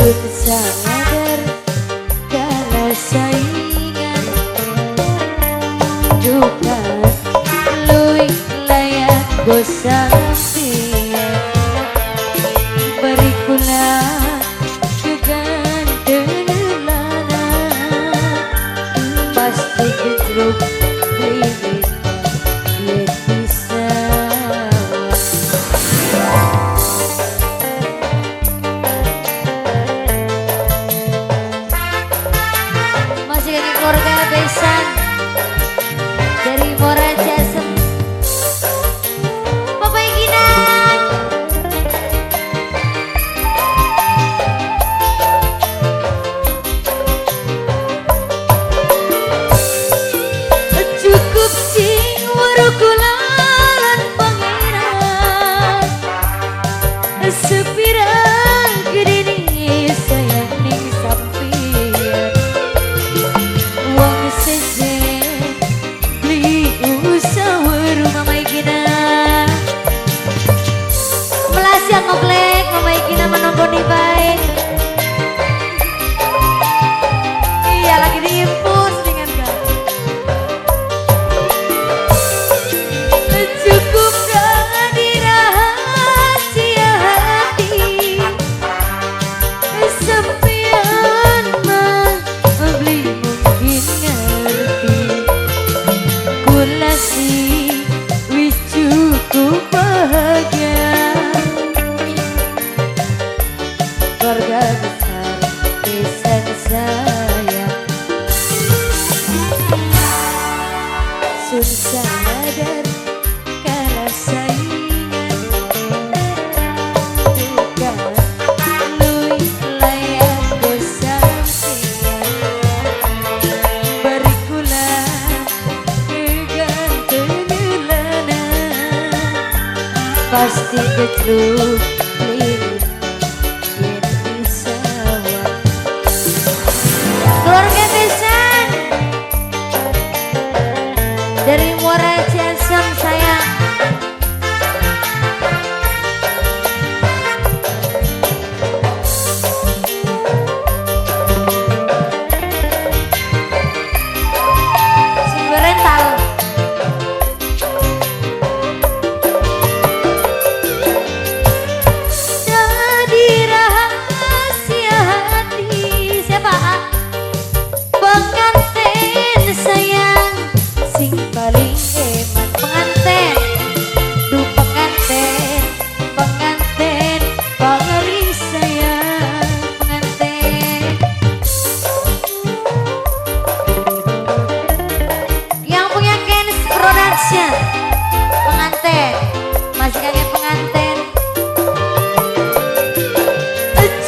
Sun sadar kalah saingan duka luwih layak go sampeyan beri kula kegantengan pasti gejruk beli yen bisa. Masih kaki keluarga besan dari Muara Ciasem, Bapak Ginan. Cukup sing weruh kula lan pangeran sepirang gedene sayang ning sampeyan wong sejen beli usah weruh. Mama Gina Melasi ngoplek Mama Gina menonggoni bae. Iya lagi diimpun dengan kau. Cukup dadi rahasia hati sampeyan mah beli mungkin ngerti kula sih wis cukup bahagia keluarga besar besan sayang. Sun sadar kalah saingan duka luwih layak go sampeyan beri kula kegantengan pasti gejruk yen disawang. Keluarga besan dari Muara Ciasem sayang. Sing rental. Jadi rahasia hati siapa? Pengantin sayang sing paling eman pengantin du pengantin pengantin pangeri sayang pengantin yang punya Kens Production pengantin masih kangen pengantin.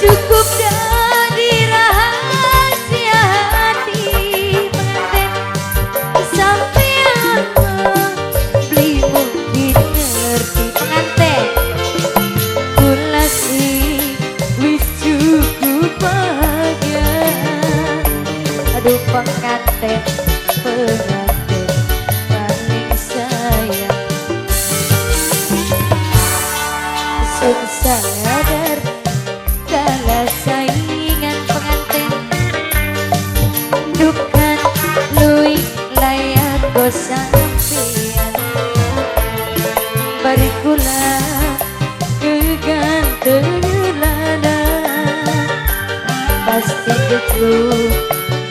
Cukup dari rahasia hati pengantin sampeyan mah beli mungkin ngerti pengantin kula sih wis cukup bahagia. Aduh pengantin pengantin paling sayang. Sun sadar kalah saingan pengantin dukan luwih layak go sampeyan bari kula kegantengan pasti gejruk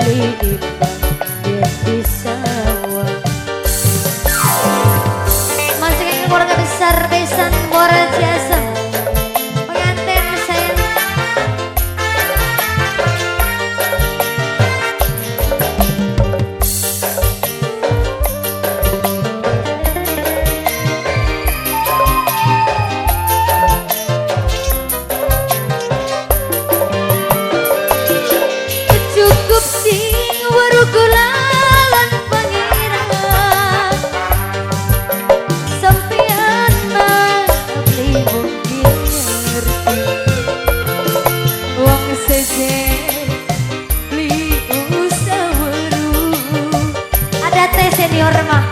beli imbang yen disawang. Masih kangen keluarga besar besan Muara Ciasem pengantin sayang. Cukup sing weruh kula lan pangeran sampeyan mah beli mungkin ngerti wong sejen beli usah weruh. Ada teh senior mah.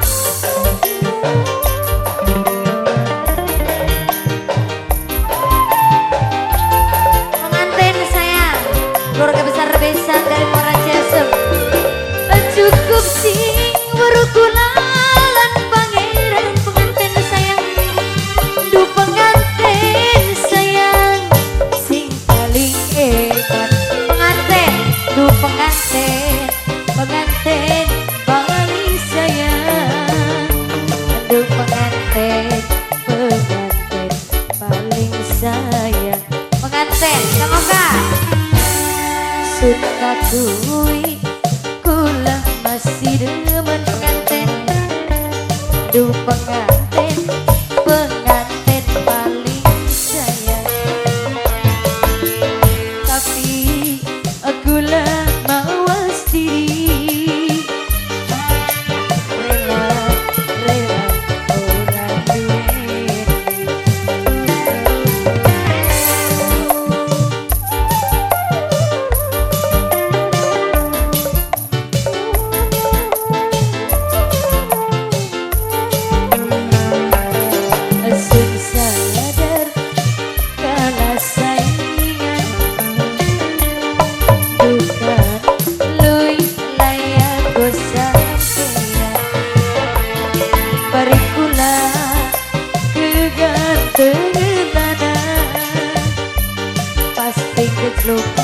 Pengantin sayang. Sun akui kula masih demen pengantin. Duh pengantin, pengantin paling sayang. Tapi kula mawas diri, rela rela ora duweni. Sun sadar kalah saingan, bukan luwih layak go sampeyan. Parikula kegantengan lanang, pasti kecluk.